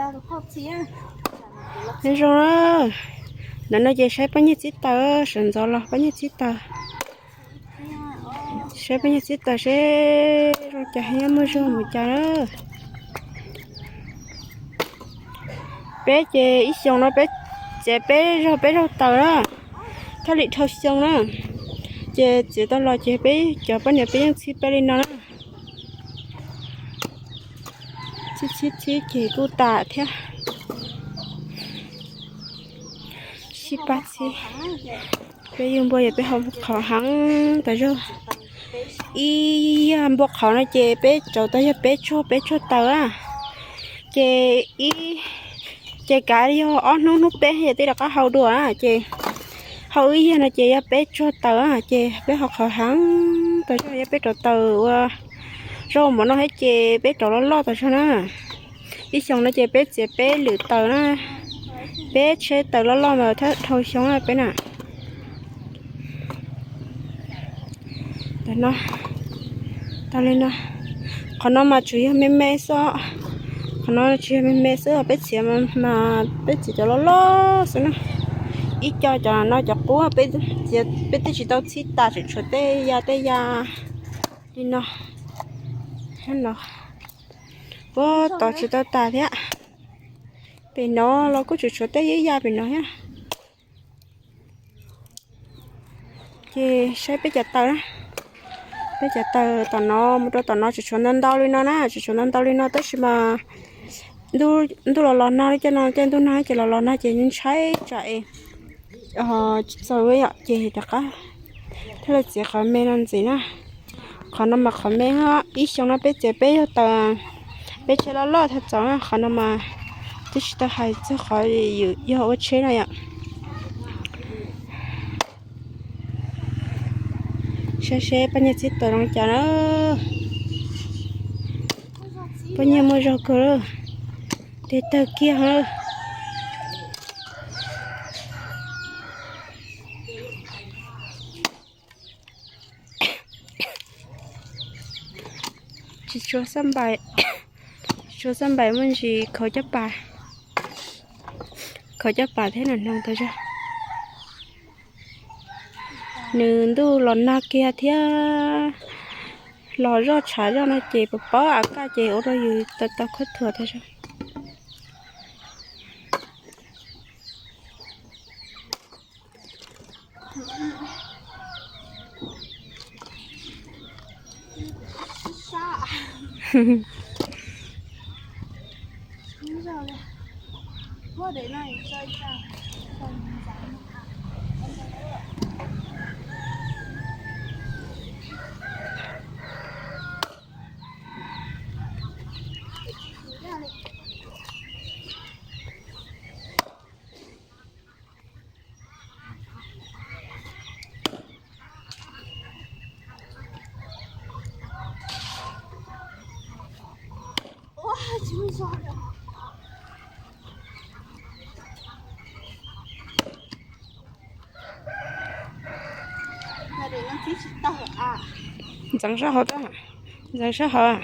Nyob zoo na, ntawm no ces saib pab nyiag txhib taws, sawv ntxov los pab nyiag txhib taws. Saib pab nyiag txhib taws seb zoo cas, nyob muaj zog mus cas na. Peb ces ib xyoos no peb txiav peb zaug peb zaug taws na, thiaj li dhau xyoo na. Ces txiav tau los ces peb cov poj niam peb yeej txhib peb li no na. Txhib txhib txhib ces kuj tas thiab. Sib pab txhib. Peb yug npua yog peb ho qhov heev tas zog. Ib yam npua qhov no ces peb rauv tau yog peb tsuag peb tsuag taws a. Ces ib, ces kav yog ob hnub hnub peb yog twb rov qab hau dua a, ces hau ib yam no ces yog peb tsuag taws a, ces peb ho qhov heev tas zog, yog peb rauv taws ua zaub mov noj thiab ces peb rauv loj loj tas zog na. Ib xyoos no ces peb txiav peb lwm taws na, peb tsheb taws loj loj mas thiaj dhau xyoo na peb na. Tam no, tau li no, qhov no mas tsuas yog me me xwb, qhov no tsuas yog me me xwb, peb txiav mas peb txiav cov loj loj xwb na. Ib co cov no cov qub peb txiav peb twb tsis tau txhib tas, tseem tshuav tej ya tej ya li no. Puag tom tsis tau tas thiab. Pem no los kuj tseem tshuav tej ya pem no thiab. Ces saib peb cov taws na, peb cov taws tom no mus rau tom no tseem tshuav ntau ntau li no na, tseem tshuav ntau ntau li no tab sis mas ntuj los los nag li cov no, tej ntuj nag ces los los nag ces ntshai tsam es txaus yom, ces rov qab thiaj li txiav qhov me no ntxiv na. Qhov no mas qhov me, ib xyoo no peb txiav peb yog taws, peb tsheb loj loj thiaj txaus na, qhov no mas twb tsis tau hais txog qhov yog ua tsheb no yom. Saib seb poj niam txhib taws zoo cas na. Poj niam muaj zog kawg, tes tawg kiag. Tsis tshua xab npais, tsis tshua xab npais muaj ntsis khaws caj pas, khaws caj pas thiab nws hnoos tas zog. Nws ntuj los nag kiag thiab los zoj tshav zoj no ces pos pob av kaj ces ua rau yus tau tau khuab thuas tas zog. Ntxeev sab hauv tab, ntxeev sab hauv.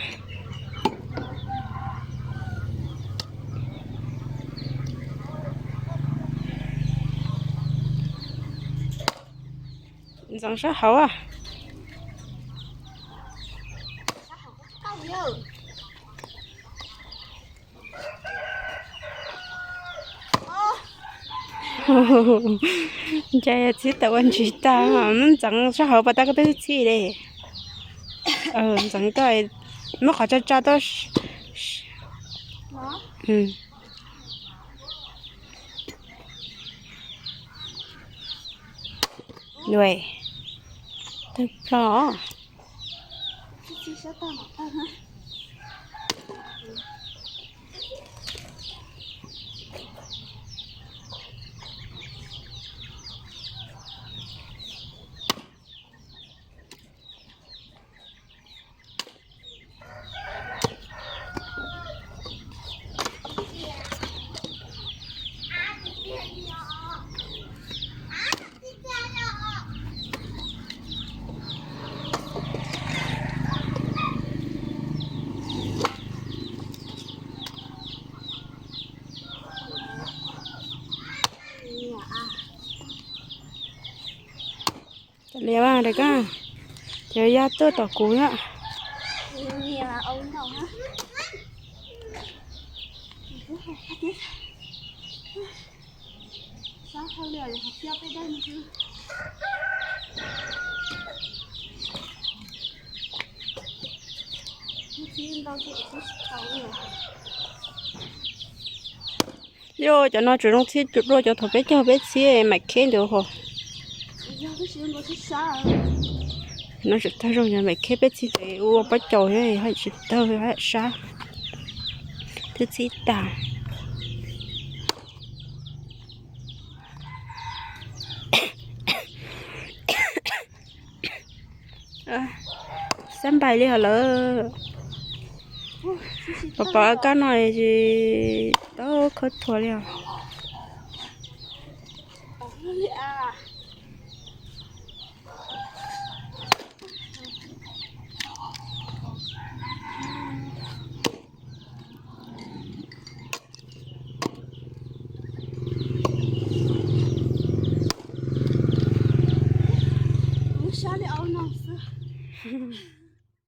Ntxeev sab hauv. Ncas yog txhib tawm ua ntsis tag, muab ntxeev sab hauv pas tab koj twb txhij li. Ntxeev tuaj, muab qhov tsa tsa tuaj. Tawg plho. Yog daim kab, cov yaj tuaj tom kuv na. Yog cov no tsuas zoo txhib dua cov thaum peb caug peb txhib maim kheb ntawd hos. No tsis tag zoo, yog maim kheb peb txhib tes ua pob caus thiab tsis tawg sab, twb txhib tag. Xab npais li hos lawm. Pom pom kab no es tau khawb thuav li os.